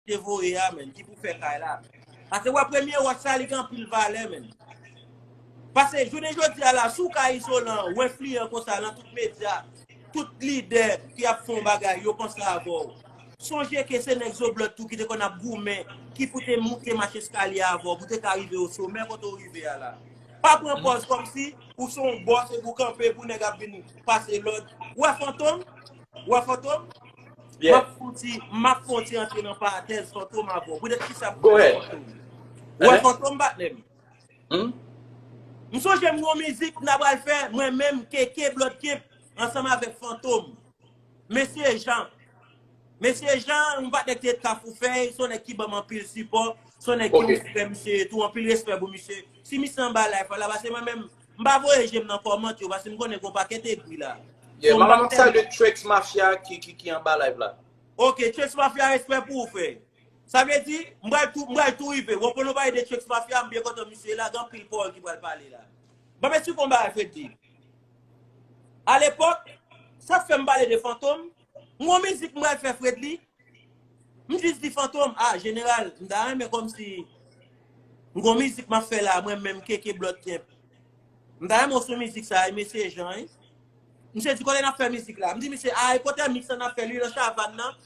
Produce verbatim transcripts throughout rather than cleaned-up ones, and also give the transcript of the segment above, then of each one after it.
te voye a, menn, ki pou fè kay la. Paske wè premye wòch sa, li gen anpil valè, menn. Paske jounen jodi a la, si w ka izolan, w enfliyan konsa nan tout medya, tout lidè ki ap fè yon bagay, yo panse avè w. Sonje ke se nèg zoblòt tou ki te konn ap goumen, ki pou te moute mach eskalye avè w, pou te ka rive o somè kote w rive a la. Pa pran pòz kòmsi ou se yon bòs epi w kanpe pou nèg ap vin pase lòd. Ou wè Fantom? Ou wè Fantom? M ap fon ti, m ap fon ti antre nan parantèz Fantom avè w. Poutèt kisa m pale Fantom? Ou wè Fantom, patnè m? M sonje m gon mizik m ta pral fè, mwen menm, Keke, Bloodcamp, ansanm avèk Fantom. Mesye Jan. Mesye Jan, yon patnè ki te Kafou Fèy, se yon nèg ki ban m anpil sipò, se yon nèg ki respè misye tou, anpil respè pou misye. Si misye anba live la, paske mwen menm, m pa voye je m nan kòmantè yo, paske m konnen gon pakèt egri la. Yeah, m ap salye Trex Mafia ki, ki, ki anba live la. Ok, Trex Mafia, respè pou ou, frè. Sa vle di, m pral tou, m pral tou rive. Ou konprann, nou pale de Trex Mafia, m byen kontan misye la, gen anpil pawòl ki pral pale la. Ban m esplike w yon bagay, Fredly. Alepòk, sa k fè m pale de Fantom, m gon mizik m pral fè Fredly, m jis di Fantom, ah, jeneral, m ta renmen kòmsi m gon mizik m ap fè la, mwen menm, Keke, Bloodcamp. M ta renmen w sou mizik sa, e mesye Jan, wi. Misye di, kote n ap fè mizik la? M di misye, ah, e kote miks lan n ap fè l, wi, nan Chavann nan.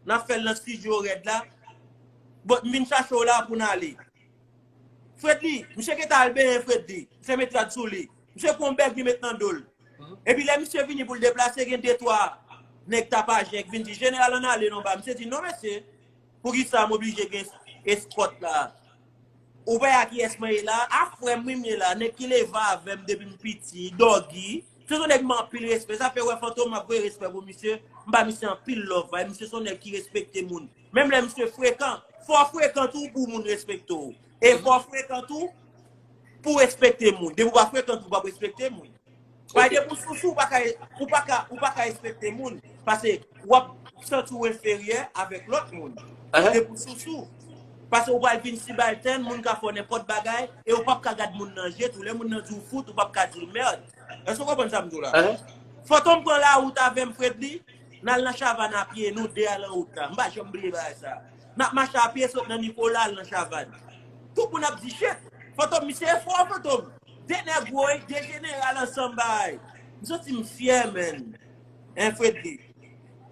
N ap fè l nan estidyo Rèd la. Bon, m vin chache w la pou n ale. Fredly, misye gentan al benyen Fredly. Misye met rad sou li. Misye pran yon bèg li met nan do l. Epi lè misye vini pou l deplase, gen de twa nèg Tapajen k vin di, jeneral, ann ale non ba. Misye di, non, mesye. Poukisa m oblije gen eskòt la? Ou pa wè a kiyès mwen ye la? A frè m wi m ye la, nèg ki leve avè m depi m piti, Doggy. Se yon nèg m anpil respè. Sa fè wè Fantom, m ap voye respè pou misye. M ba misye anpil love, wi. Misye se yon nèg ki respekte moun. Menm lè misye frekan, fò w frekan tou pou moun respekte w. E fò w frekan tou pou w respekte moun. Depi w pa frekan tou, w p ap respekte moun. Bay depi w sousou, ou pa ka, ou pa ka, ou pa ka respekte moun. Paske w ap santi w enferyè avèk lòt moun. Depi w sousou. Paske ou pral vin sibaltèn, moun ka fè w nenpòt bagay, e ou p ap ka gad moun nan je tou. Lè moun nan di w fout, ou p ap ka di l mèd. Èske w konprann sa m di w la? Fantom pran lawout avè m, Fredly, n al nan Chavann a pye, nou de a nan wout la. M pa janm bliye bagay sa. N ap mache a pye, sot nan Nikola, al nan Chavann. Tout moun ap di, shit, Fantom, misye fò, Fantom. De nèg woy, de jeneral ansanm bay. M santi m fyè, menn. Hein, Fredly?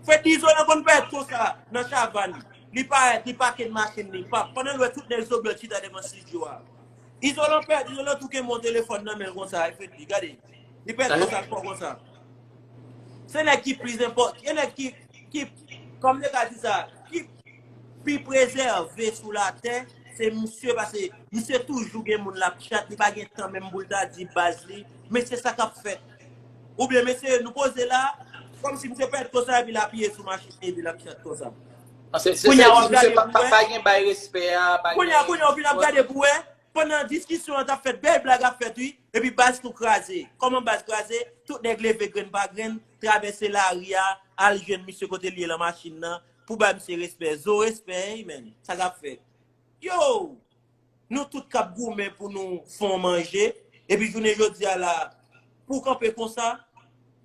Fredly, Izolan konn parèt konsa nan Chavann. Li parèt, li pake machin li, pap. Pandan l wè tout nèg zoblòd chita devan estidyo a. Izolan parèt, Izolan tou kenbe yon telefòn nan men l konsa, hein, Fredly, gade. Li parèt konsa, l fò konsa. Se nèg ki plis enpò-, se nèg ki, ki, kòm yo ka di sa, ki pi prezève sou latè, se misye, paske misye toujou gen moun l ap chat, li pa gen tan menm pou l ta di baz li, mesye sa k ap fèt. Oubyen mesye, nou poze la, kòmsi misye pèt konsa, epi l apiye sou machin li, epi l ap chat konsa. Ah, se, se, kounye a, w ap misye gade pa, pou pa, wè, pa gen bay respè a, pa gen, kounye a, kounye a, w vin ap gade pou wè, pandan diskisyon an t ap fèt, bèl blag ap fèt, wi. Epi baz tou kraze. Kòman baz kraze? Tout nèg leve grenn pa grenn, travèse lari a, al jwenn misye kote l ye lan machin nan, pou bay misye respè. Zo respè, ey, menn. Sa k ap fèt? Yo! Nou tout k ap goumen pou nou fè yon manje, epi jounen jodi a la, pou w kanpe konsa,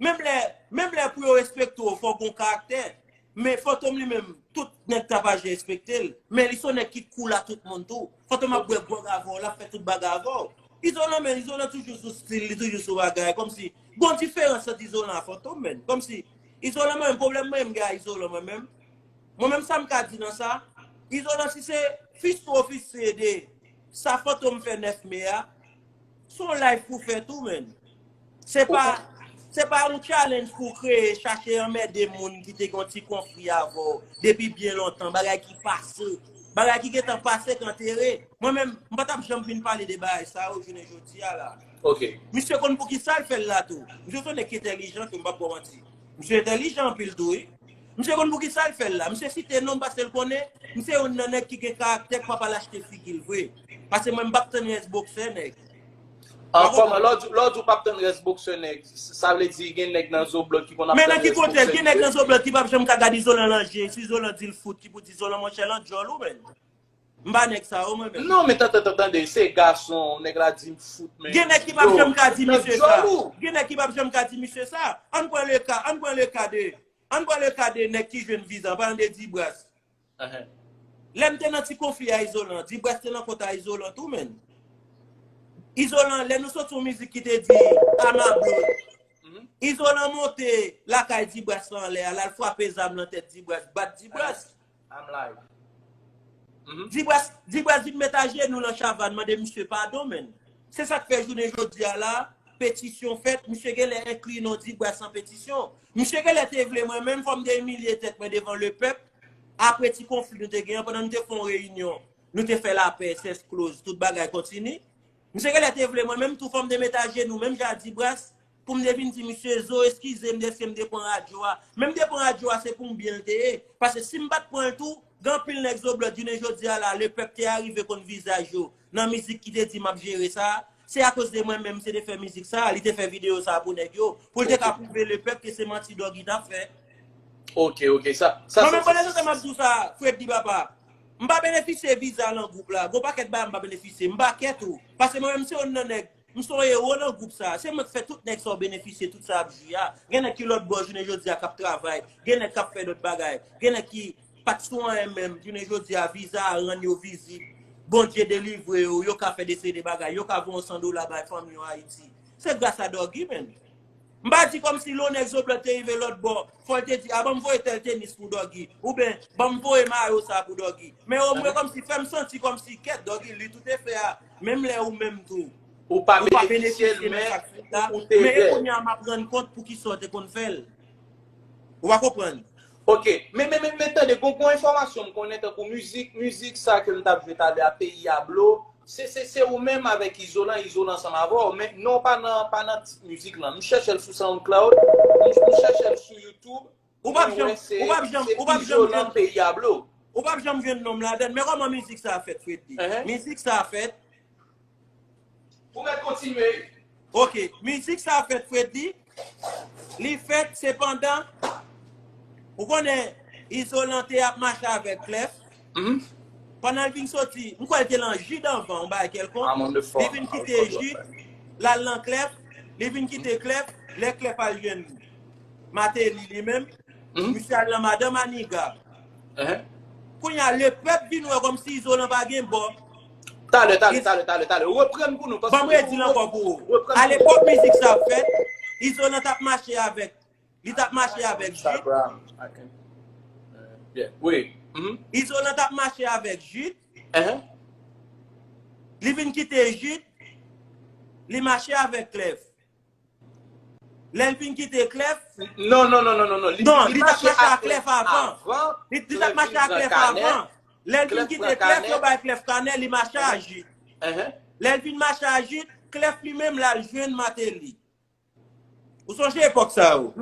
menm lè, menm lè pou yo respekte w, fò w gon karaktè. Men Fantom li menm, tout nèg Tapajen respekte l. Men li se yon nèg ki cool a tout moun tou. Fantom ap bwè gwòg avè w, l ap fè tout bagay avè w. Izolan, men Izolan toujou sou stil, li toujou sou bagay. Kòmsi, gon diferans ant Izolan a Fantom, menn. Kòmsi, Izolan, mwen menm, pwoblèm mwen menm gen a Izolan, mwen menm. Mwen menm, sa m ka di nan sa, Izolan, si se fistwo fistye de sa Fantom fè nèf me a, se yon live pou fè tou, menn. Se pa, se pa yon challenge pou w kreye, chache anmède moun ki te gen yon ti konfli avè w depi byen lontan, bagay ki pase, bagay ki gentan pase k antere. Mwen menm, m pa t ap janm vin pale de bagay sa yo jounen jodi a la. Ok. Misye konn pou ki sa l fè l la tou. Misye se yon nèg ki entèlijan tou, m p ap ba w manti. Misye entèlijan anpil tou, wi. Misye konn pou ki sa l fè l la. Misye site non m paske l konnen m se youn nan nèg ki gen karaktè k p ap al achte figi l vre. Paske mwen, m p ap tann rès boksè nèg. Ah, kòman? Lè w di, lè w di w p ap tann rès boksè nèg, sa vle di gen nèg nan Zoblòd ki konn ap tann rès boksè nèg? Men nan ki kontèks? Gen nèg nan Zoblòd ki p ap janm ka gad Izolan nan je, si Izolan di l fout, ki pou di Izolan, monchè, l an djòl ou menm. M pa nèg sa yo, mwen menm. Non, men tande, tande, tande, se gason, nèg la di m fout, men. Gen nèg ki p ap janm ka di misye sa. Gen nèg ki p ap janm ka di misye sa. Ann pran le ka, ann pran le ka de, ann pran le ka de nèg ki jwenn viza, an palan de Dibras. Ahan. Lè m te nan ti konfli a Izolan, Dibras te nan kont a Izolan tou, menn. Izolan, lè nou soti yon mizik ki te di Ama Blood, Izolan monte lakay Dibras lan anlè a, l al frape zam nan tèt Dibras, bat Dibras. I'm live. Dibras, Dibras vin met ajenou nan chavann, mande misye padon, menn. Se sa k fè jounen jodi a la, petisyon fèt, misye genlè enkli non Dibras nan petisyon. Misye genlè te vle mwen menm, fò m te imilye tèt mwen devan lepèp, apre ti konfli nou te genyen, pandan nou te fè yon reyinyon, nou te fè lapè, sès kloz, tout bagay kontinye. Misye genlè te vle mwen menm tou, fò m te met ajenou, menm jan a Dibras, pou m te vin di misye Zo, eskize m dèske m te pran radyo a. Men m te pran radyo a, se pou m byen l te ye. Paske si m pa t pran l tou, gen anpil nèg Zoblòd jounen jodi a la, lepèp te arive konn vizaj yo nan mizik ki te di m ap jere sa. Se akoz de mwen menm, se te fè mizik sa, li te fè videyo sa pou nèg yo, pou l te ka pwouve lepèp ke se manti Doggy t ap fè. Ok, ok, sa, sa, Mwen menm sa, pandan se tan m ap di w sa, Freddy papa, m pa benefisye viza nan gwoup la. Gon pakèt bagay m pa benefisye. M pa kè tou. Paske mwen menm se youn nan nèg, m se yon ewo nan gwoup sa. Se mwen k fè tout nèg sa yo benefisye tout sa ap jwi a. Gen nèg ki lòt bò jounen jodi a k ap travay. Gen nèg k ap fè lòt bagay. Gen nèg ki pa t sou anyen menm. Jounen jodi a viza a rann yo vizib. Bondye delivre yo. Yo ka fè de seri de bagay. Yo ka voye yon san dola bay fanmi yo Ayiti. Se gras a Doggy, menn. M pa di kòmsi lè yon nèg Zoblòd te rive lòt bò, fò l te di, a ban m voye tèl tenis pou Doggy, oubyen ban m voye mayo sa pou Doggy. Men omwen kòmsi fè m santi kòmsi kèt Doggy li tou te fè a, menm lè ou menm tou. Ou pa benefisye l, men ou te dèyè. Men kounye a m ap rann kont poukisa w te konn fè l. Ou pa konprann? Ok, men, men, men, men tande, gon, gon enfòmasyon m konnen tankou mizik, mizik sa ke m t ap jwe talè a, Peyi a Blo, se, se, se ou menm avèk Izolan, Izolan ansanm avè w, men non pa nan, pa nan tit mizik lan. M chèche l sou SoundCloud, m, m chèche l sou YouTube, Ou p ap janm, ou p ap janm, ou p ap janm Izolan, jwenn, Peyi a Blo. Ou p ap janm jwenn non m ladan l. Men kòman mizik sa a fèt, Freddy? Ehe. Mizik sa a fèt, Ou mèt kontinye. Ok, mizik sa a fèt, Freddy. Li fèt, sepandan, ou konnen, Izolan te ap mache avèk Clef. Mhm. Pandan l vin soti, m kwè l te lan Jid anvan, yon bagay kèlkonk. I'm on the phone. Li vin kite Jid, l al lan Clef, li vin kite Clef, lè Clef al jwenn Martelly li menm, Mhm. misye al lan Madan Maniga. Ehe. Kounye a, lepèp vin wè kòmsi Izolan pa gen bò. Talè, talè, talè, talè, talè. Reprann pou nou. Ban m redi l ankò pou ou. Alepòk mizik sa ap fèt, Izolan t ap mache avèk, li t ap mache avèk Jid. Instagram. I can, uh, yeah. Wi. Mhm. Izolan t ap mache avèk Jid. Ehe. Li vin kite Jid. Li mache avèk Clef. Lè l vin kite Clef. Non, non, non, non, non, non. Non, li t ap mache ak Clef avan. Li, li t ap mache ak Clef avan. Lè l vin kite Clef, yo bay Clef kanè, li mache a Jid. Ehe. Lè l vin mache a Jid, Clef li menm l al jwenn Martelly. Ou sonje epòk sa yo?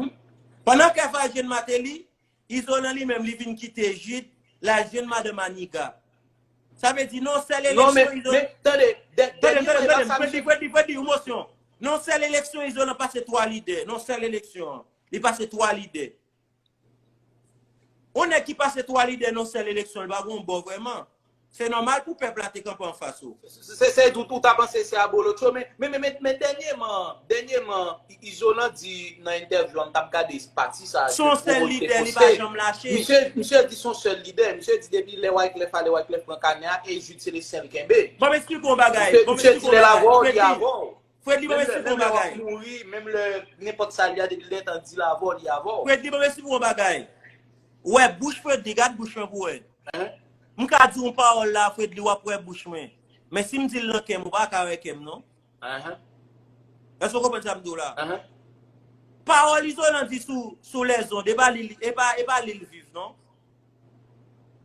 Pandan Clef al jwenn Martelly, Izolan li menm li vin kite Jid, l al jwenn Madan Maniga. Sa vle di non sèl Non, men, eleksyon Izolan. Men, tande, dè- Tande, dènye tande, deba tande, sa, Freddy, misye Freddy, Freddy, ou mosyon. Non sèl eleksyon Izolan pase twa lidè. Non sèl eleksyon an. Li pase twa lidè. Yon nèg ki pase twa lidè nan sèl eleksyon, li pa gon bò vrèman. Se nòmal pou pèp la te kanpe anfas ou. Se, se, se, ou, ou ta panse se abolotcho, men, men, men, men, men dènyèman, dènyèman, I- Izolan di nan entèvyou an, m t ap gade pati sa. Se yon sèl lidè, li pa janm lache. Misye, misye di se yon sèl lidè. Misye di depi lè Wyclef ale, Wyclef pran kanè a, e Jid se le sèl kenbe. Ban m esplike yon bagay. Ban m esplike yon bagay. Freddy, Freddy, ban m esplike yon bagay. Menm lè w ap mouri, menm lè nenpòt sa li a, depi lè tan di l avè w, li avè w. Freddy, ban m esplike yon bagay. Ou wè bouch Freddy, gad bouch mwen pou wè. Hein? M ka di yon pawòl la, Freddy, w ap wè bouch mwen. Men si m di l nan kè m, ou pa ka wè kè m, non. Ahan. Èske w konprann sa m di w la? Ahan. Pawòl Izolan di sou, sou lèzond, e pa li, e pa, e pa li l viv, non.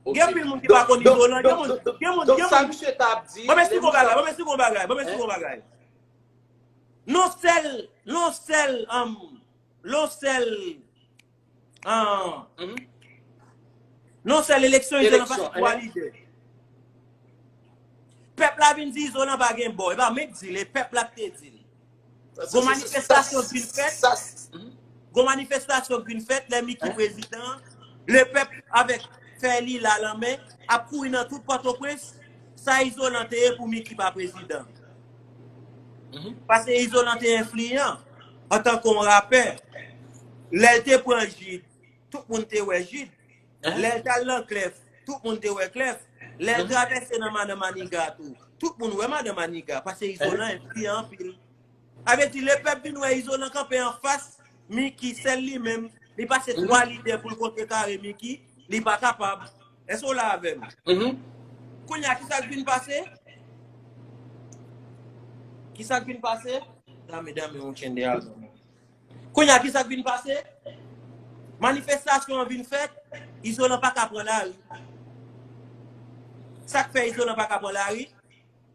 Ok. Gen anpil moun ki pa konn Izolan, gen moun, gen moun, Donk gen sa moun. Misye t ap di, Ban m esplike yon bagay, ban m esplike yon bagay, ban m esplike yon bagay. Non sèl, non sèl, um, non sèl, um, Mhm. non sèl eleksyon, Izolan pase Eleksyon, twa hein. Lidè. Pèp la vin di Izolan pa gen bò. E pa mwen k di l, e pèp la k te di l. Gon manifestasyon k vin fèt. Sa, sa, mhm. Gon manifestasyon k vin fèt, lè Micky prezidan, lepèp avèk fè li la lanmen, ap kouri nan tout Pòtoprens, sa Izolan te ye pou Micky pa prezidan. Mhm. Paske Izolan te enfliyan antanke yon rapè. Lè l te pran Jid, tout moun te wè Jid. Hein? Lè l t al nan Clef, tout moun te wè Clef. Lè l travèse nan madan Maniga tou, tout moun wè madan Maniga, paske Izolan enfliyan anpil. Sa vle di, lè pèp vin wè Izolan kanpe anfas Mickey, sèl li menm, li pase twa lidè pou l kontre kare Mickey, li pa kapab. Èske w la avè m? Kounye a, ki sa k vin pase? Ki sa k vin pase? Dame, dame, yon tchende a. Kounye a, ki sa k vin pase? Manifestasyon an vin fèt, Izolan pa ka pran lari. Sa k fè Izolan pa ka pran lari?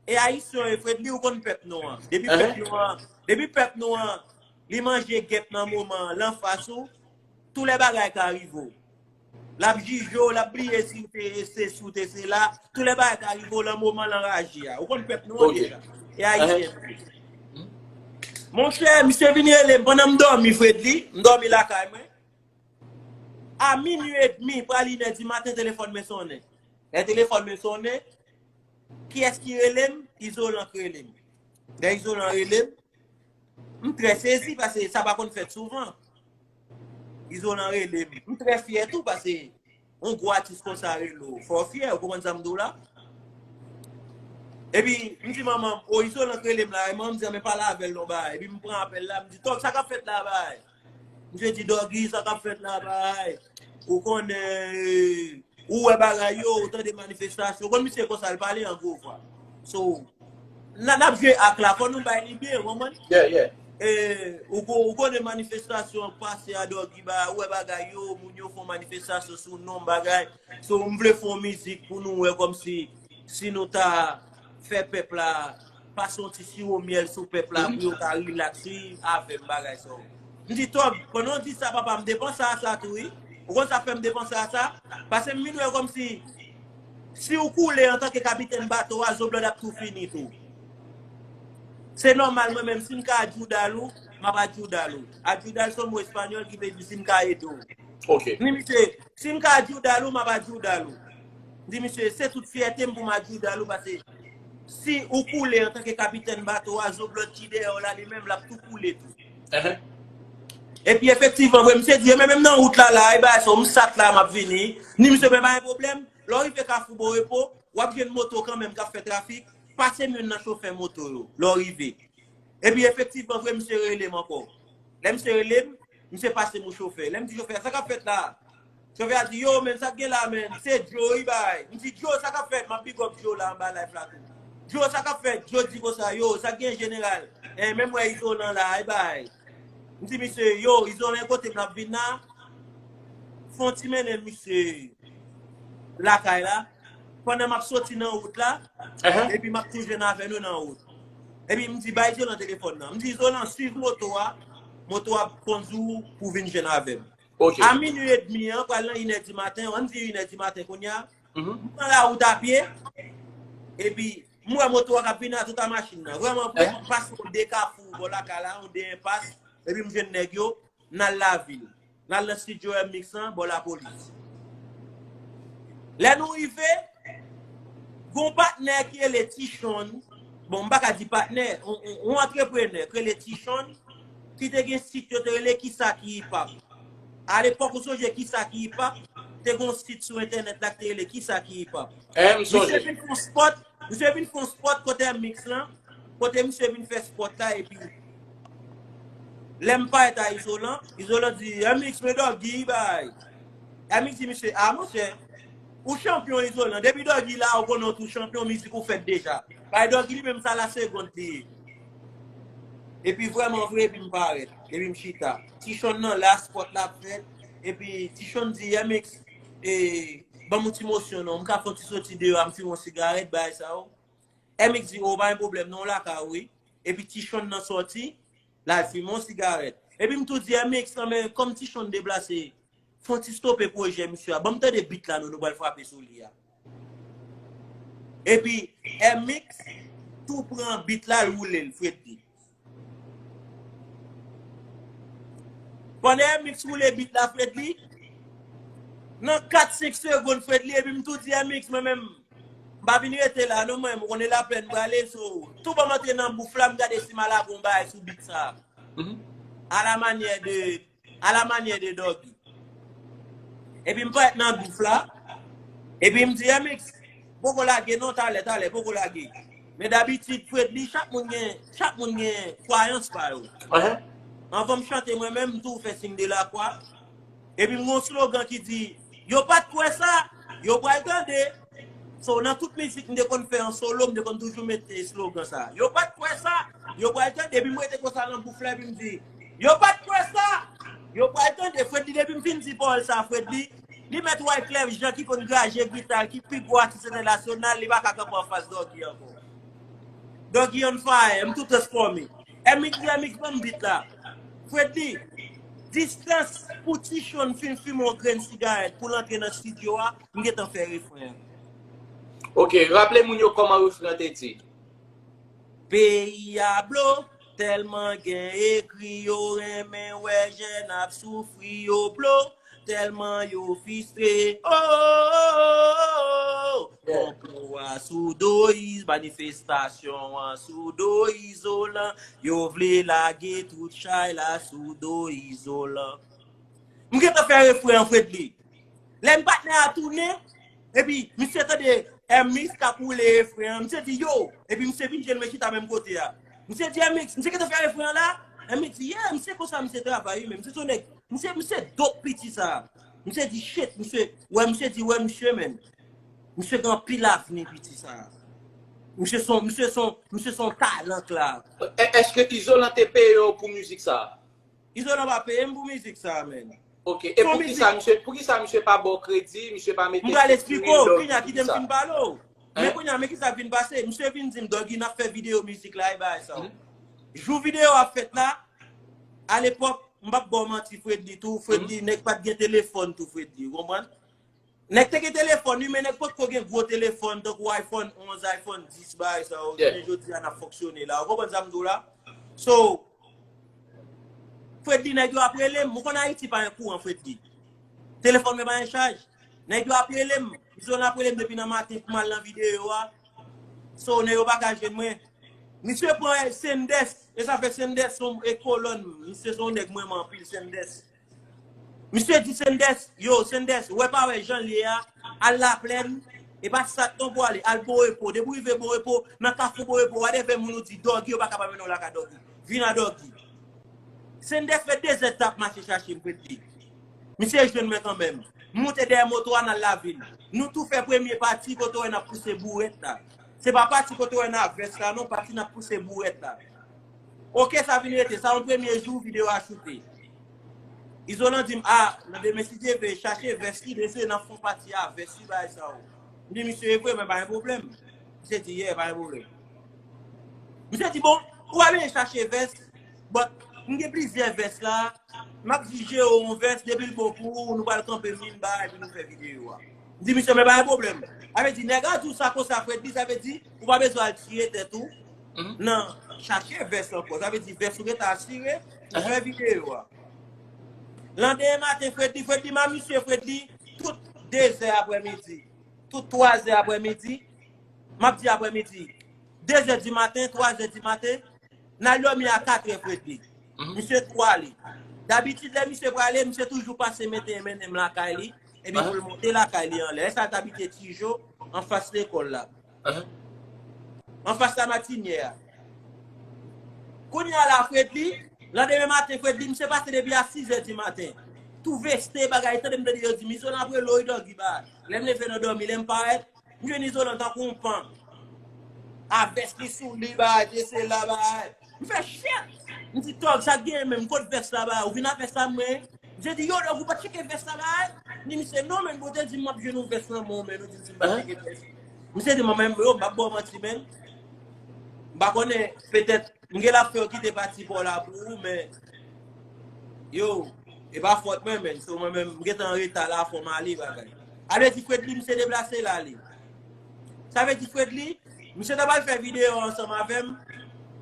E Ayisyen yo, Fredly, ou konn pèp nou an. Depi pèp nou an, depi pèp nou an, li manje gèp nan moman l anfas ou, tou lè bagay ka rive w. L ap jije w, l ap bliye si w te se, si w te se la. Tou lè bagay ka rive w nan moman l anraje a. Ou konn pèp nou an deja. E Ayisyen. Monchè, misye vin rele m pandan m dòmi, Fredly. M dòmi lakay mwen. A minui edmi, pral inè di maten, telefòn mwen sonnen. Lè telefòn mwen sonnen, kiyès ki rele m? Izolan k rele m. Lè Izolan rele m, m trè sezi paske sa pa konn fèt souvan. Izolan rele m. M trè fyè tou paske yon gwo atis konsa rele w, fò w fyè, ou konprann sa m di w la? Epi, m di manman m, o, Izolan k rele m la, e manman m di, men pale avè l non bay. Epi m pran apèl la, m di, Tòg, sa k ap fèt la bay? Misye di, Doggy, sa k ap fèt la bay? Ou konnen, ou wè bagay yo, ou tande manifestasyon. Ou konn misye konsa, l pale an gwo vwa. So, n a, n ap jwe ak la, fò nou bay li byen, ou konprann? Yeah, yeah. E, ou ko-, ou konnen manifestasyon pase a Doggy ba, ou wè bagay yo, moun yo fè manifestasyon sou non bagay. So, m vle fè yon mizik pou nou wè kòmsi, si nou ta fè pèp la, pase yon ti siwo myèl sou pèp la, pou yo ka rilaks, wi, avè m bagay sa yo. M di, Tòg, pandan w di sa, papa, m te panse a sa tou, wi. Ou konn sa fè m te panse a sa? Paske m vin wè kòmsi, si w koule antanke kapitèn bato a, Zoblòd ap tou fini tou. Se nòmal, mwen menm, si m ka adyoudal ou, m ap adyoudal ou. Ayudar se yon mo espanyòl ki vle di si m ka ede w. M di misye, si m ka adyoudal ou, m ap adyoudal ou. M di misye, se tout fyète m pou m adyoudal ou, paske si ou koule antanke kapitèn bato a, Zoblòd ki dèyè w la, li menm, l ap tou koule tou. Epi efektivman, vre, misye di, men menm nan wout la, la, e bagay sa, m sat la, m ap vini. M di misye, men pa gen pwoblèm. Lè w rive Kafou Bon Repo, w ap jwenn moto kanmenm k ap fè trafik. Pase m youn nan chofè moto yo, lè w rive. Epi efektivman, vre, misye rele m ankò. Lè misye rele m, misye pase m yon chofè. Lè m di chofè a, sa k ap fèt la? Chofè a di, yo, men, sa k gen la, men? Se Joe, wi, bay. M di, Joe, sa k ap fèt? M ap big up Joe la anba live la tou. Joe, sa k ap fèt? Joe di konsa, yo, sa k gen, jeneral? E, men m wè Izolan la, e bay. M di misye, yo, Izolan kote m ap vin la? Fè yon ti mennen misye lakay la. Pandan m ap soti nan wout la, epi m ap tou jwenn avè nou nan wout. Epi m di, bay Izolan telefòn nan. M di, Izolan, swiv moto a. Moto a ap kondui w pou vin jwenn avè m. A minui edmi an, pral nan inè di maten, ann di inè di maten kounye a. M pran lawout a pye. Epi, m wè moto a k ap vin a tout a machin nan. Vrèman vre, m pase yon de kafou bò lakay la, yon de enpas. Epi m jwenn nèg yo, n al lavil. N al nan estidyo M-Mix lan, bò lapolis. Lè nou rive, gon patnè ki rele Tichonn. Bon, m pa ka di patnè, on, on, on antreprenè ki rele Tichonn, ki te gen sit yo te rele Kisa ki Hip Hop. Alepòk, ou sonje Kisa ki Hip Hop? Te gon sit sou entènèt la ki te rele Kisa ki Hip Hop. Misye vin fè yon spot, misye vin fè yon spot kote M-Mix lan, kote misye vin fè spot la, epi lè m parèt a Izolan, Izolan di, M-Mix, men Doggy bay. M-Mix di misye, a, monchè, ou chanpyon Izolan. Depi Doggy la, ou konnen w tou chanpyon, mizik ou fèt deja. Bay Doggy li menm sa la segond li ye. Epi vrèman vre, epi m parèt. Epi m chita. Tichonn nan la, spot la ap fèt. Epi Tichonn di, M-Mix, e, ban m yon ti mosyon non. M ka fè yon ti soti deyò a, m fimen yon sigarèt, bagay sa yo. M-Mix di, o, pa gen pwoblèm non, w lakay ou wi. Epi Tichonn nan sòti, l al fimen yon sigarèt. Epi m tou di M-Mix, men kòm Tichonn deplase, fè yon ti stope pwojè misye a. Ban m tande beat la non, nou pral frape sou li a. Epi M-Mix tou pran beat la, l woule l, Fredly. Pandan M-Mix woule beat la, Fredly, nan kat senk segonn, Fredly, epi m tou di M-Mix, mwen menm, m pa vin rete la non, mwen, m konnen laplèn prale, so, tou ban m antre nan bouf la, m gade si m al lage yon bagay sou beat sa. A la manyè de, a la manyè de Doggy. Epi m parèt nan bouf la, epi m di, M-Mix, Poko lage non, talè, talè, poko lage. Men dabitid, Fredly, chak moun gen, chak moun gen kwayans pa yo. Anvan m chante, mwen menm, m tou fè siy de lakwa. Epi m gen yon slogan ki di, yo pa t kwè sa, yo pral tande. So, nan tout mizik m te konn fè an solo, m te konn toujou mete slogan sa. Yo pa t kwè sa, yo pral tande. Epi m rete konsa nan bouf la, epi m di, yo pa t kwè sa, yo pral tande. Fredly, depi m fin di pawòl sa, Fredly, li mèt Wyclef Jean ki konn graje gita, ki pi gwo atis entènasyonal, li pa ka kanpe anfas Doggy ankò. Doggy on fire, m tou transfòme. M X, M X ban m beat la. Fredly, distans pou Tichonn fin fimen yon grenn sigarèt pou l antre nan estidyo a, m gentan fè refren an. Ok, raple moun yo kòman refren an te di. Peyi a blo, tèlman gen egri, yo renmen wè jèn ap soufri, yo blo, tèlman yo fistre. Oh, oh, oh, oh. Konplo a sou do Iz, manifestasyon an sou do Izolan, yo vle lage tout chay la sou do Izolan. M gentan fè refren an, Fredly. Lè m patnè a tounen, epi misye tande M X k ap woule refren an, misye di, yo, epi misye vin jwenn mwen chita menm kote a. Misye di, M X, misye gentan fè refren an la? M X di, yeah, misye konsa misye travay wi, men misye se yon nèg, misye, misye dope piti sa. Misye di, shit, misye, wè, misye di, wè, misye, men. Misye gen anpil avni, piti sa. Misye se yon, misye se yon, misye se yon talan la. Èske Izolan te peye w pou mizik sa? Izolan pa peye m pou mizik sa, men. Ok, e poukisa misye, poukisa misye pa ba w kredi, misye pa mete... M pral eksplike w, kounye a kite m fin pale w. Men kounye a, men kisa k vin pase, misye vin di m, Doggy, n ap fè videyo mizik la, e bagay sa yo. Jou videyo a fèt la, alepòk, m p ap ba w manti, Fredly tou, Fredly, nèg pa t gen telefòn tou, Fredly, ou konprann? Nèg te gen telefòn, wi, men nèg potko gen gwo telefòn, tankou iPhone onz, iPhone dis, bagay sa yo. Jounen jodi a, n ap fonksyone la. Ou konprann sa m di w la? So, Fredly, nèg yo ap rele m. Ou konn Ayiti pa gen kouran, Fredly. Telefòn mwen pa gen chaj. Nèg yo ap rele m. Izolan ap rele m depi nan maten pou m al nan videyo a. So, nèg yo pa ka jwenn mwen. Misye pran Sendès. E sa fè Sendès se yon kolòn. Misye se yon nèg m renmen anpil, Sendès. Misye di Sendès, yo, Sendès, wè pa wè jan l ye a, al Laplèn, e pa Sat non pou ale, al Bon Repo. Depi w rive Bon Repo, nan kafou Bon Repo, whatever moun ou di Doggy, yo pa ka pa mennen w lakay Doggy. Vin a Doggy. Sendès fè dezè t ap mache chache m, Fredly. Misye jwenn mwen kanmenm. M moute dèyè moto a, n al lavil. Nou tou fè premye pati kote w wè n ap pouse bourèt la. Se pa pati kote w wè n a vès la, non, pati n ap pouse bourèt la. Ok, sa vin rete. Sa yon premye jou videyo a choute. Izolan di m, a, nan demen, si Dye vle, chache vès li, dese nan fon pati a, vès li, bagay sa yo. M di misye, e vre, men pa gen pwoblèm. Misye di, yeah, pa gen pwoblèm. Misye di, bon, ou pa bezwen chache vès, but m gen plizyè vès la, m ap jije yon vès, depi l bon pou ou, nou pral kanpe min bagay, epi nou fè videyo a. M di misye, men pa gen pwoblèm. Sa vle di, nèg la di w sa konsa, Fredly, sa vle di, ou pa bezwen al tiye tèt ou nan chache vès ankò. Sa vle di, vès ou gentan asire, ou fè videyo a. Landemen maten, Fredly, Fredly, m a misye, Fredly, tout dezè aprèmidi, tout twazè aprèmidi, m ap di aprèmidi, dezè di maten, twazè di maten, n al dòmi a katrè, Fredly. Misye tou ale. Dabitid, lè misye prale, misye toujou pase mete, mennen m lakay li, epi pou l monte lakay li anlè. Lè sa, l t abite Tijo, anfas lekòl la. Anfas Lamatinyè a. Kounye a la, Fredly, landemen maten, Fredly, misye pase depi a sizè di maten. Tou veste, bagay, tande m tande yo di m, Izolan ap rele w wi, Doggy, bagay. Lè m leve nan dòmi, lè m parèt, m jwenn Izolan tankou yon pan. A vès li sou li, bagay, dese la, bagay. M fè shit! M di, Dog, sa k genyen menm, kot vès la, bagay? Ou vin a vès la, mwen? Misye di, yo, Dog, ou pa t tcheke vès la, bagay? M di misye, non, men, bon, te di m m ap jwenn yon vès nan men w, men, ou di m si m pa t tcheke vès. Misye di, mwen menm, yo, m p ap ba w manti, men. M pa konnen, petèt, m gen lè ap fè yo kite pati pa w la pou ou, men, yo, e pa fòt mwen, men. So, mwen menm, m gentan an reta la, fò m ale, bagay. Ale di Fredly, misye deplase l ale. Sa vle di Fredly, misye ta pral fè videyo ansanm avè m.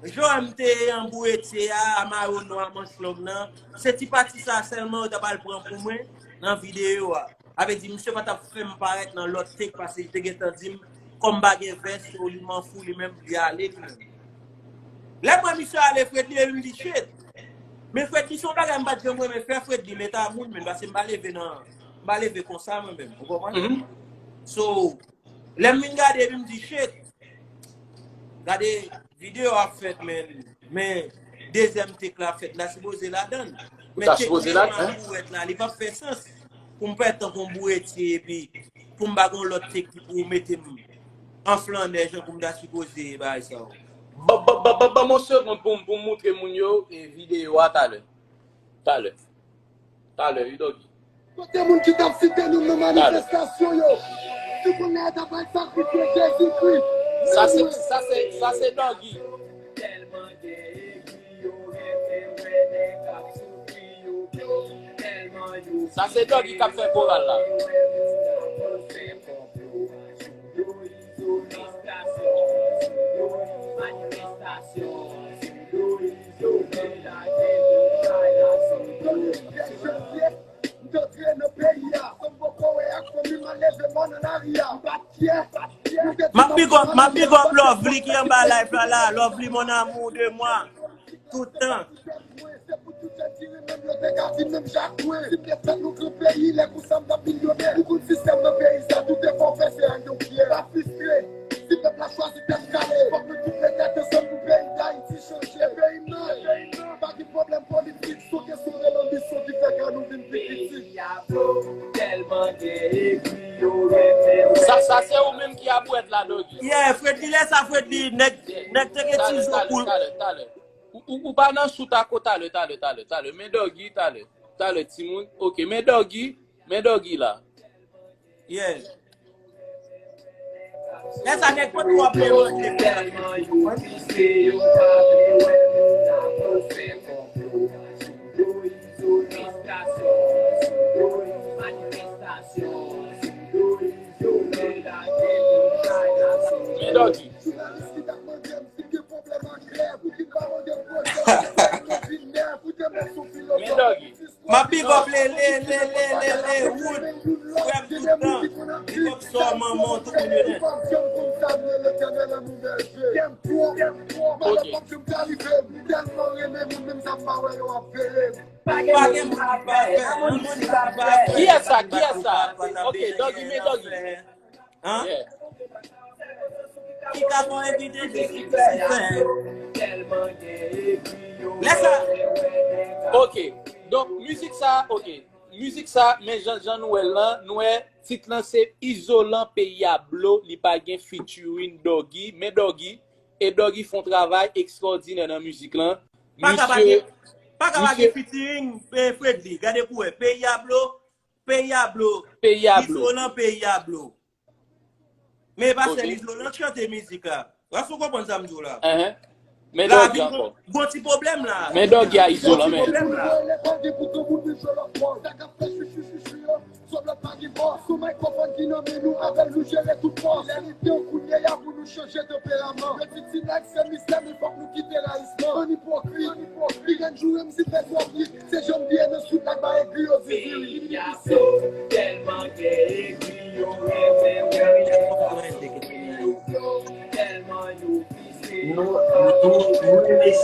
Jan m te anboure tye a, a mayo nwa manch long nan, se ti pati sa sèlman yo ta pral pran pou mwen nan videyo a. Sa vle di, misye pa t ap fè m parèt nan lòt take, paske li te gentan di m, kòm m pa gen vès, so li manfou, li menm, li ale, li menm. Lè m wè misye ale, Fredly, epi m di, shit. Men Fredly, se yon bagay m pa t janm renmen fè, Fredly, men ta moun, men, paske m pa leve nan, m pa leve konsa, mwen menm, ou konprann? So, Lè m vin gade, epi m di, shit, gade, videyo ap fèt, men, men dezyèm take la ap fèt, m ta sipoze ladann. Men take li bourèt la, li p ap fè sans pou m fè tankou m boure ti, epi pou m pa gon lòt take ki pou mete m an flannè, jan pou m ta sipoze bagay sa yo. Ban, ban, ban, ban, ban m yon segond pou, pou m moutre moun yo e videyo a talè. Talè. Talè, wi, Doggy. Kote moun ki t ap site nou nan manifestasyon yo? Ki kounye a t ap al sakrifye Jezikri? Sa se, sa se, sa se Doggy. Sa se Doggy k ap fè koral la. M ap big up, m ap big up Lovely ki anba live la la. Lovely, mon amour de moi. Tout tan. Sa, sa se ou menm ki ap wèd la, Doggy. Yeah, Fredly, lè sa, Fredly, nèg, nèg te gen ti zo pou. Talè, talè, talè. Ou, ou, ou pa nan shoot ako talè, talè, talè, talè. Men Doggy, talè. Talè, timoun. Ok, men Doggy, men Doggy la. Yeah. Lè sa, nèg pa t twò vle manje. Men Doggy. Men Doggy. M ap big up Lele, Lele, Lele, Lele, Wood, frè m tout tan. Big up sè w, manman w, tout moun yo nèt. Ok. Pa gen moun ki pa fè, pa gen moun ki pa fè. Kiyès sa? Kiyès sa? Ok, Doggy, men Doggy. Hein? Yeah. Ki ka fè w evite di ki se fè. Lè sa. Ok. Donk, mizik sa, ok. Mizik sa, men jan, jan nou wè l lan, nou wè tit lan se Izolan Peyi a Blo, li pa gen featuring Doggy, men Doggy, e Doggy fè yon travay ekstraòdinè nan mizik lan. Pa ka pa gen, pa ka pa gen featuring, eh, Fredly. Gade pou wè. Peyi a Blo, Peyi a Blo. Peyi a Blo. Izolan Peyi a Blo. Men e pa sèl Izolan k chante mizik la. Èske w konprann sa m di w la? Enhen. Men Doggy ankò. Gon ti pwoblèm la. Men Doggy a Izolan menm. Gon ti pwoblèm la. Sou mikrofòn ki nan men nou, avè l nou jere tout fòs. Lè li te yon kounye a pou nou chanje tanperaman. Yo di ti nèg se mistè, men fòk nou kite rayisman. Ann ipokrit, ann ipokrit. Li gen jou m si fè twòp vit. Se jan m byen nan swit la, bay egri yo di diri. Tèlman gen egri yo renmen wè. Tèlman yo vise. Nou, nou, nou renmen.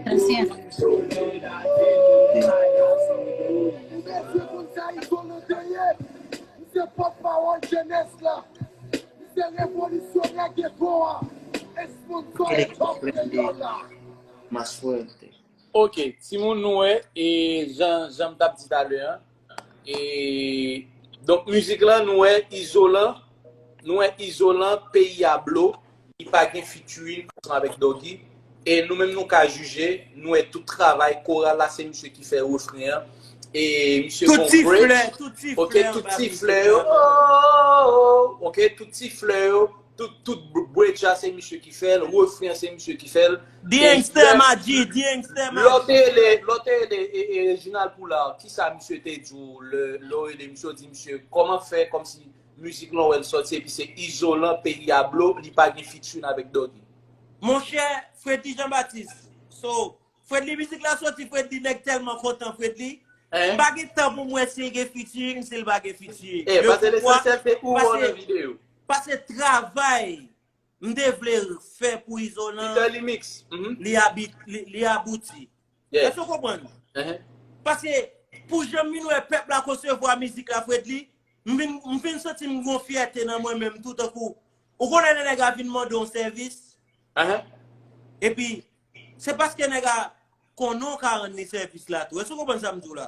Gracias. Ou bezwen konn sa Izolan te ye? M se pòtpawòl jenès la. M se revolisyonè geto a. E sponsò etòp kreyòl la. Más fuerte. Ok, timoun, nou wè, e jan, jan m t ap di talè an, e, donk, mizik lan, nou wè Izolan, nou wè Izolan, Peyi a Blo, li pa gen featuring ansanm avèk Doggy, e nou menm nou ka jije, nou wè tout travay koral la, se misye ki fè refren an, e misye gon break, ok, tout ti flè yo, ok, tout ti flè yo, tout, tout bridge la, se misye ki fè l, refren an, se misye ki fè l. Diyengstè Madji, Diyengstè Madji. Lè w te rele, lè w te rele, e, e, Reginald Poulard, kisa misye te di w lè, lè w rele misye, w di misye, kòman fè, kòmsi mizik lan w wè l sòti, epi se Izolan, Peyi a Blo, li pa gen featuring avèk Doggy? Monchè, Fredly Jean Baptiste. So, Fredly, mizik la sòti, Fredly, nèg tèlman kontan, Fredly. M pa gen tan pou m wè si l gen featuring, si l pa gen featuring. Eh, paske lesansyèl se ou an nan videyo. Paske travay m te vle fè pou Izolan, li, li, li abouti. Èske w konprann? Paske pou jan m vin wè pèp la konsevwa mizik la, Fredly, m vin, m vin santi m gon fyète nan mwen menm tou, tankou, ou konnen lè nèg la vin mande yon sèvis, Ahan. Epi, se paske nèg la konnen w ka rann li sèvis la tou. Èske w konprann sa m di w la?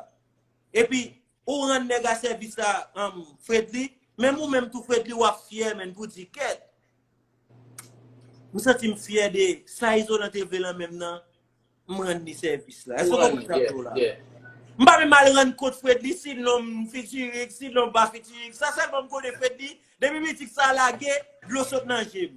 Epi, ou rann nèg la sèvis la, um, Fredly, menm ou menm tou, Fredly, w ap fyè, menn, pou di, kèt. M santi m fyè de sa Izolan te vle lan menm nan, m rann li sèvis la. Èske w konprann sa m di w la? M pa menm al rann kont Fredly, si non m fitirik, si non m pa fitirik. Sa sèlman m konnen Fredly, depi mizik sa lage, dlo sot nan je m.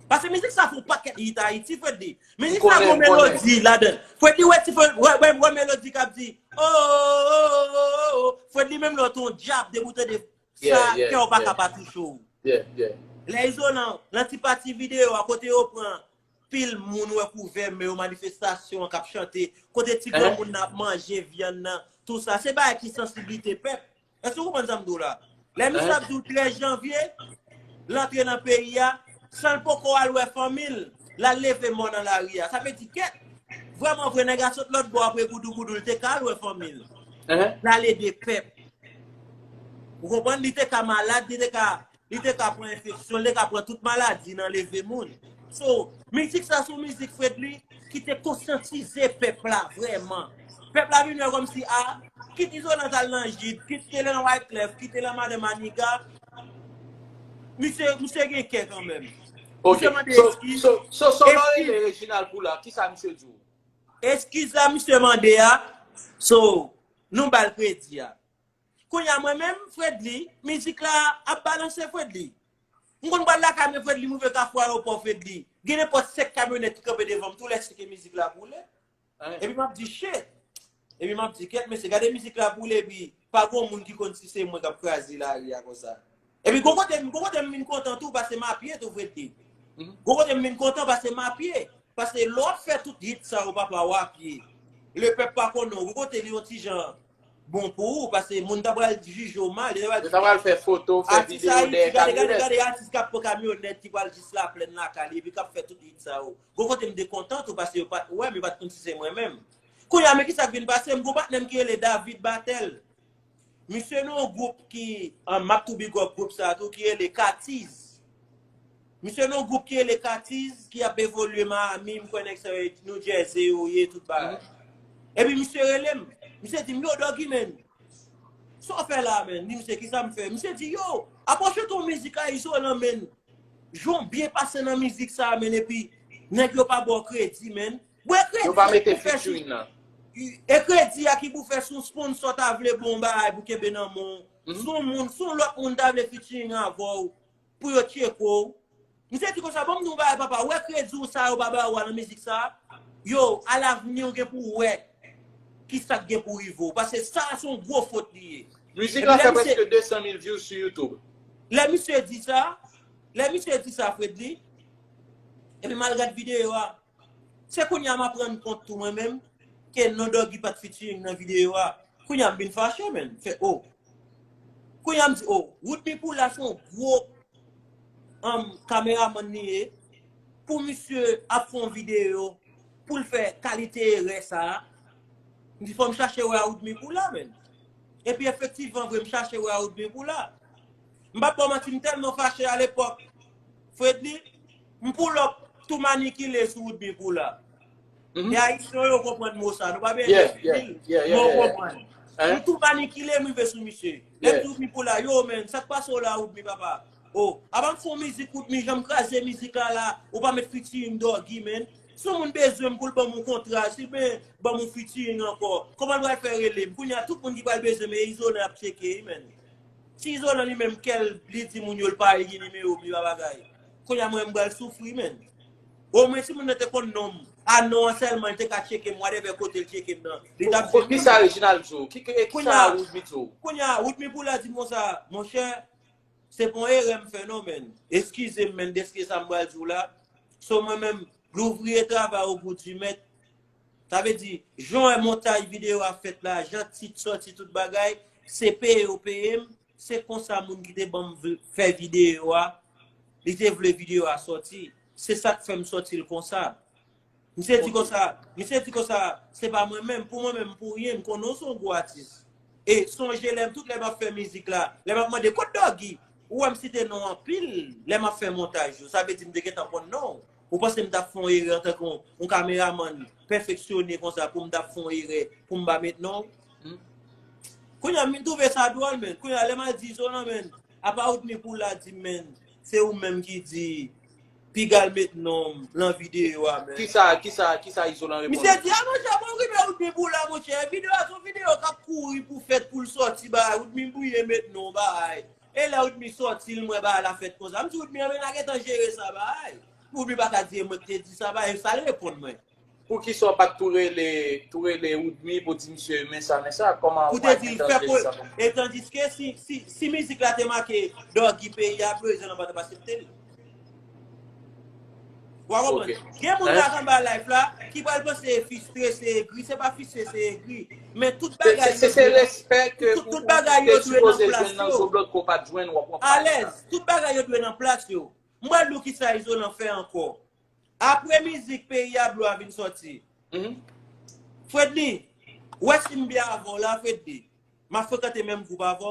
Paske mizik sa fè yon pakèt hit Ayiti, Fredly. Mizik sa gon melodi ladan. Fredly wè ti Fredly, wè, wè, wè melodi k ap di, oh, oh, oh, oh, oh, oh. Fredly menm lè w te yon dyab, depi w tande sa, kè w pa ka pa touche w. Lè Izolan, nan ti pati videyo a, kote yo pran pil moun wè kouvè men yo, manifestasyon an k ap chante, kote ti granmoun nan ap manje vyann nan, tou sa, se bagay ki sansiblite pèp. Èske w konprann sa m di w la? Lè misye ap di w trèz janvye, l antre nan peyi a, san l poko al wè fanmi l, l al leve mò nan lari a. Sa vle di kèt, vrèman vre, nèg la sot lòt bò apre goudougoudou, l te ka al wè fanmi l. L al ede pèp. Ou konprann? Li te ka malad, li te ka, li te ka pran enfeksyon, li te ka pran tout maladi nan leve moun. So, mizik sa se yon mizik Fredly ki te konsyantize pèp la vrèman. Pèp la vin wè kòmsi a, kit Izolan t al nan Jid, kit te lan Wyclef, kit te lan Madan Maniga, misye, misye gen kè kanmenm. Ok, so, so, so, so lè w rele Reginald Poula, kisa misye di w? Eskiz la misye mande a, so, nou ba l kredi a. Kounye a mwen menm, Fredly, mizik la ap balanse Fredly. M konn pral lakay mwen Fredly, m rive Kafou Ayewopò Fredly. Gen nenpòt senk kamyonèt ki kanpe devan m, tou lè se ke mizik la boule. Epi m ap di, shit. Epi m ap di, kèt mesye, gade mizik la boule, epi pa gon moun ki konn si se mwen k ap kraze lari a konsa. Epi gon kote m, gon kote m vin kontan tou, paske m apye tou Fredly. Gon kote m vin kontan, paske m apye. Paske lè w ap fè tout hit sa yo, papa, w apye. Lepèp pa konnen w. Gon kote li yon ti jan bon pou ou, paske moun ta pral jije w mal. Yo ta pral fè foto, fè videyo dèyè kamyonèt. Gade, gade, gade atis k ap pran kamyonèt, ki pral jis Laplèn lakay li, epi k ap fè tout hit sa yo. Gon kote m te kontan tou, paske yo pa t wè m, yo pa t konn si se mwen menm. Kounye a, men kisa k vin pase m, gon patnè m ki rele David Batel. Misye nan yon gwoup ki, an, m ap tou big up gwoup sa tou, ki rele Katiz. Misye nan yon gwoup ki rele Katiz, ki ap evolye Miami, m kwè nèg sa yo New Jersey yo ye, tout bagay. Epi misye rele m. Misye di m, yo, Doggy, man, sa w fè la, man? Di misye, kisa m fè? Misye di, yo, apwoche ton mizik a Izolan, man. Jan w byen pase nan mizik sa a, man, epi nèg yo pa ba w kredi, man. Bwè kredi. Yo pa mete featuring nan. E kredi a ki pou fè si yon sponsor ta vle ba w yon bagay pou kenbe nan men w. Si yon moun, si yon lòt moun ta vle featuring avè w pou yo tcheke w. Misye di konsa, ban m di w yon bagay, papa, wè kredi w sa yo pa ba w a nan mizik sa a, yo, alavni w gen pou w wè kisa k gen pou rive w. Paske sa a se yon gwo fot li ye. Mizik la fè prèske de san mil views sou YouTube. Lè misye di sa, lè misye di sa, Fredly, epi m al gad videyo a, se kounye a m ap rann kont tou mwen menm, ke non Doggy pa t featuring nan videyo a. Kounye a m vin fache, man. Fè, oh. Kounye a m di, oh, Woodmy Poula se yon gwo, um, kameramann li ye. Pou misye ap fè yon videyo, pou l fè kalite erè sa a, m di fò m chache wè a Woodmy Poula, man. Epi efektivman vre, m chache wè a Woodmy Poula. M p ap ba w manti, m tèlman fache alepòk. Fredly, m pull up tou manikile sou Woodmy Poula. E Ayisyen yo konprann mo sa, nou pa bezwen fini l, men w konprann. M tou manikile, m rive sou misye. Lè m di Woodmy Poula, yo, man, sa k pase w la, Woodmy, papa? Oh, apa m fè yon mizik, Woodmy, jan m kraze mizik la la, ou pa met featuring Doggy, man. Si yon moun bezwen m pou l ban m yon kontra, si l ben ban m yon featuring ankò, kòman l pral fè rele m? Kounye a, tout moun ki pral bezwen m, e Izolan ap tcheke, wi, man. Si Izolan li menm kè l, li di moun yo l pa gen nimewo m, li pa bagay. Kounye a mwen m pral soufri, man. Omwen si moun nan te konn non m, a non an sèlman, li te ka tcheke m, whatever kote l tcheke m nan. Li t ap di m. Kisa Reginald di w? Ki, ki, kisa Woodmy di w? Kounye a, Woodmy Poula di m konsa, monchè, se pa yon erè m fè non, man. Eskize m, man, dèske sa m pral di w la. So mwen menm, l'ouvrier travaille au goût du maître. Sa vle di, jan w wè montaj videyo a fèt la, jan tit sòti, tout bagay, se peye yo peye m, se konsa moun ki te ban m fè videyo a, li te vle videyo a sòti. Se sa k fè m sòti l konsa. Misye di konsa, misye di konsa, se pa mwen menm, pou mwen menm, pou ryen, m konnen w se yon gwo atis. E sonje lè, tout lè m ap fè mizik la, lè m ap mande, "Kot Doggy?" Ou wè m site non anpil, lè m ap fè montaj yo. Sa vle di m te gentan konn non. Ou panse m t ap fè yon erè antanke yon, yon kameramann pèfeksyone konsa pou m t ap fè yon erè pou m pa met non? Kounye a, m vin twouve sa dwòl, men. Kounye a, lè m al di Izolan, men, apa Woodmy pou la di m, men, se ou menm ki di, piga l met non m lan videyo a, men. Kisa, kisa, kisa Izolan reponn? Misye di, a, monchè, bon, rive Woodmy pou la, monchè. Videyo a, se yon videyo k ap kouri pou fèt, pou l sòti, bagay. Woodmy bliye met non, bagay. E lè Woodmy sòti, l mwen bagay la fèt konsa. M di Woodmy, anben, n a gentan jere sa, bagay. Woodmy pa ka di e mwen ki te di sa, bagay. Sa l reponn mwen. Poukisa w pa t tou rele, tou rele Woodmy pou di misye men sa, men sa? Kòman ou pa t gentan jere sa? Pou te di l fè pou, e tandiske si, si, si mizik la te make Doggy peyi a, Izolan pa t ap aksepte l. Ou a konprann? Gen moun la k anba live la ki pral panse e fistre, se egri, se pa fistre, se egri. Men tout bagay yo dwe, tout, tout bagay yo dwe nan plas yo. Alèz, tout bagay yo dwe nan plas yo. M pral di w kisa Izolan fè ankò. Apre mizik Peyi a Blo a vin sòti. Fredly, ou wè si m byen avè w la, Fredly. M ap frekante menm gwoup avè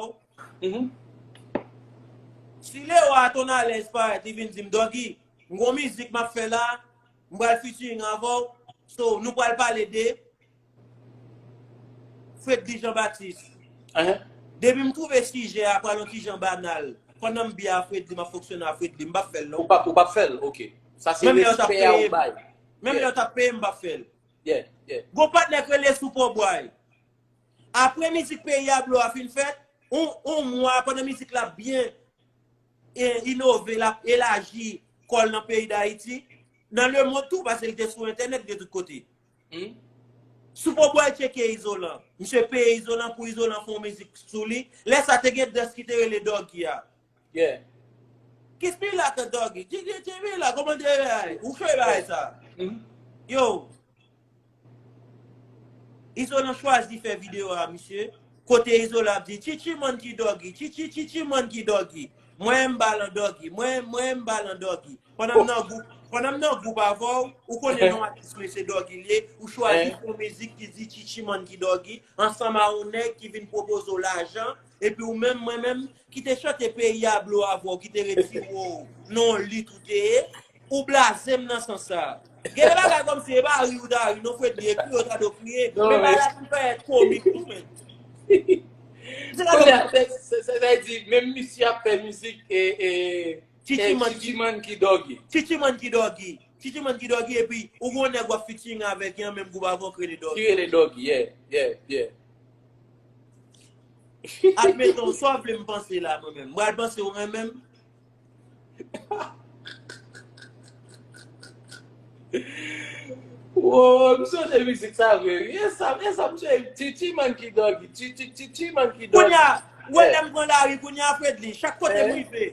w. Si Leo a ton alèz parèt, li vin di m, Doggy, m gon mizik m ap fè la, m pral featuring avè w. So, nou pral pale de Fredly Jean Baptiste. Depi m twouve sijè a pral yon ti jan banal, pandan m byen a Fredly, m ap fonksyone a Fredly, m p ap fè l non. Ou p ap, ou p ap fè l, ok. Sa se respè a ou bay. Menm lè yo t ap peye m, m p ap fè l. Gon patnè k rele Soupo Bway. Apre mizik Peyi a Blo a fin fèt, yon, yon mwa pandan mizik la ap byen e, inove, l ap elaji kò l nan peyi Dayiti, nan lemonn tou, paske li te sou entènèt, li te tout kote. Soupo Bway tcheke Izolan. Misye peye Izolan pou Izolan fè yon mizik sou li. Lè sa te gen dans ki te rele Doggy a. Kiss me like a doggy. Gigi, give me like, kòman te ye? Ou fè bagay sa. Yo, Izolan chwazi fè videyo a, misye. Kote Izolan ap di, Chichi monkey doggy, chichi, chichi monkey doggy. Mwen m balan doggy, mwen, mwen m balan doggy. Pandan m nan gwoup, pandan m nan gwoup avè w, ou konnen non atis mwen se Doggy l ye, ou chwazi fè yon mizik ki di Chichi monkey doggy, ansanm a yon nèg ki vin pwopoze w lajan, epi ou menm, mwen menm, ki te chante Peyi a Blo avè w, ki te retire w nan yon lit ou te ye, ou blaze m nan sans sa. Gen de bagay kòmsi e pa ri ou ta ri, non, Fredly, e kriye ou ta dwe kriye. Men bagay la vin parèt komik tou, men. Kounye a, se, se, se, sa vle di, menm misye ap fè mizik, e, e, Chichi Monkey Doggy. Chichi Monkey Doggy. Chichi Monkey Doggy, epi ou gon nèg w ap featuring avèk li an menm gwoup avè w k rele Doggy. Ki rele Doggy, yeah, yeah, yeah. Admeton, sa w vle m panse la, mwen menm? M pral panse ou renmen m? Wo, m sonje mizik sa vre wi. E sa, e sa, misye, Chichi Monkey Doggy, Chichi, Chichi Monkey Doggy. Kounye a, ou wè lè m pran lari, kounye a, Fredly, chak kote m rive,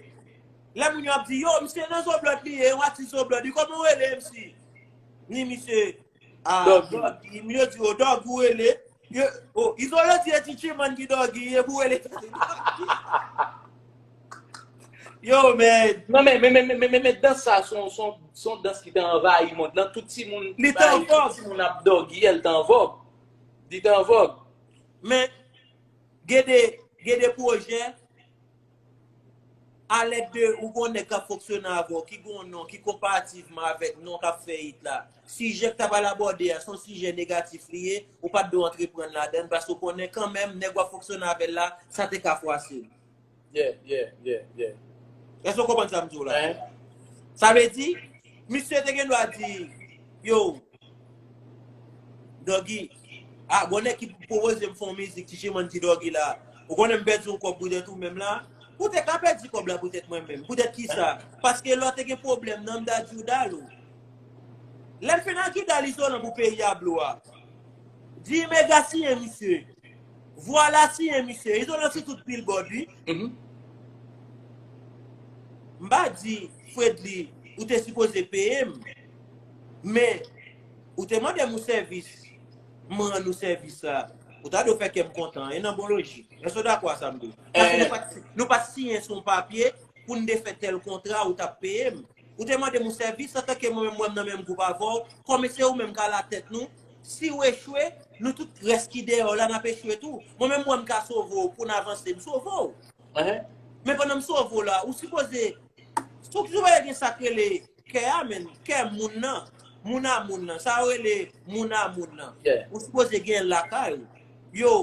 lè moun yo ap di, yo, misye nan Zoblòd li ye, yon atis Zoblòd, li kòman w rele, M C? Ni misye, ah, Doggy. Doggy, m yo di, o, Doggy ou rele. Yo, o, Izolan di e Chichi Monkey Doggy, e pou rele Chichi Monkey. Yo, man. Non, men, men, men, men, men, men dans sa, se yon, se yon, se yon dans ki te anvayi mond lan. Tout timoun, li te an vòg. Tout timoun ap doggy, li te an vòg. Li te an vòg. Men, gen de, gen de pwojè, alèd de ou gon nèg k ap fonksyone avè w, ki gon non, ki konpativman avèk non k ap fè hit la. Sijè k ta pral abòde a, se yon sijè negatif li ye, ou pa t dwe antreprann ladan l, paske ou konnen kanmenm, nèg w ap fonksyone avè l la, sa te ka fwase l. Yeah, yeah, yeah, yeah. Èske w konprann sa m di w la? Sa vle di, misye te gen dwa di, yo, Doggy, ah, gon nèg ki pwopoze m fè yon mizik, Chichi Monkey Doggy la. Ou konnen m pèdi yon kòb poutèt ou menm la. Ou te ka pèdi kòb la poutèt mwen menm. Poutèt kisa? Paske lè w te gen pwoblèm nan, m ta di w dal ou. Lè m fin ak Juda Izolan pou Peyi a Blo a. Di Mega siyen misye. Vwala siyen misye. Izolan sou tout billboard wi. M pa di, Fredly, ou te sipoze peye m. Men, ou te mande m yon sèvis, m rann ou sèvis la. Ou ta dwe fè kè m kontan, e nan bon lojik. Èske w dakò a sa m di w? Paske nou pa t, nou pa t siyen sou yon papye pou n te fè tèl kontra, ou t ap peye m. Ou te mande m yon sèvis antanke mwen menm, mwen m nan menm gwoup avè w, kòm se ou menm k alatèt nou. Si w echwe, nou tout rès ki deyò la n ap echwe tou. Mwen menm, mwen m ka sove w pou n avanse, m sove w. Men pandan m sove w la, ou sipoze, si w gen sa k rele kè a, men, kè moun nan, moun a moun nan, sa yo rele moun a moun nan. Ou sipoze gen lakay ou. Yo,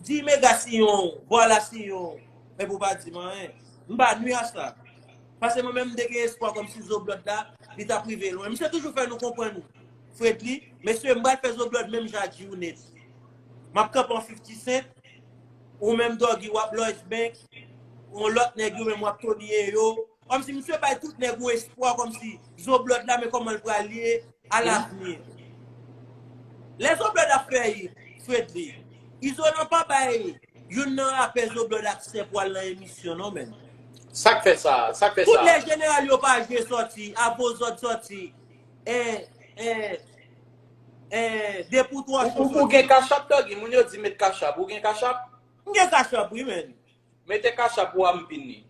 di Mega Siyon, vwala Siyon, men pou pa di m anyen. M pa nwi a sa. Paske mwen menm, m te gen espwa kòmsi Zoblòd la, li t ap rive lwen. Misye toujou fè nou konprann Fredly, mesye, m pral fè Zoblòd menm jan ak G-Unit. M ap kanpe an fifty cent, ou menm Doggy, w ap Lloyds Bank, yon lòt nèg yo menm w ap Tony Eyo. Kòmsi misye bay tout nèg yon espwa, kòmsi Zoblòd la, men kòman l pral ye alavni. Lè Zoblòd ap fè hit, Fredly, Izolan pa bay youn nan rapè Zoblòd aksè pou al nan emisyon non, menm. Sa k fè sa? Sa k fè sa? Tout lè jeneral yo pa jwe sòti, Avozòd sòti, en, en, en, de pou twa cho sòti. Ou gen kachap, Doggy? Moun yo di met kachap. Ou gen kachap? M gen kachap, wi, menm. Mete kachap ou a m vini.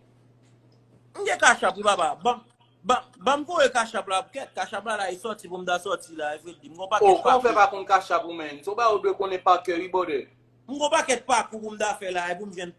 M gen kachap wi papa. Ban ban ban m voye kachap la kèt. Kachap la la e sòti pou m ta sòti la e Fredly. M gon pakèt pakou. Oh, kòman w fè pa konn kachap ou menm? Se w ba ou dwe konnen pa kè wi brother. M gon pakèt pakou pou m ta fè la e pou m jwenn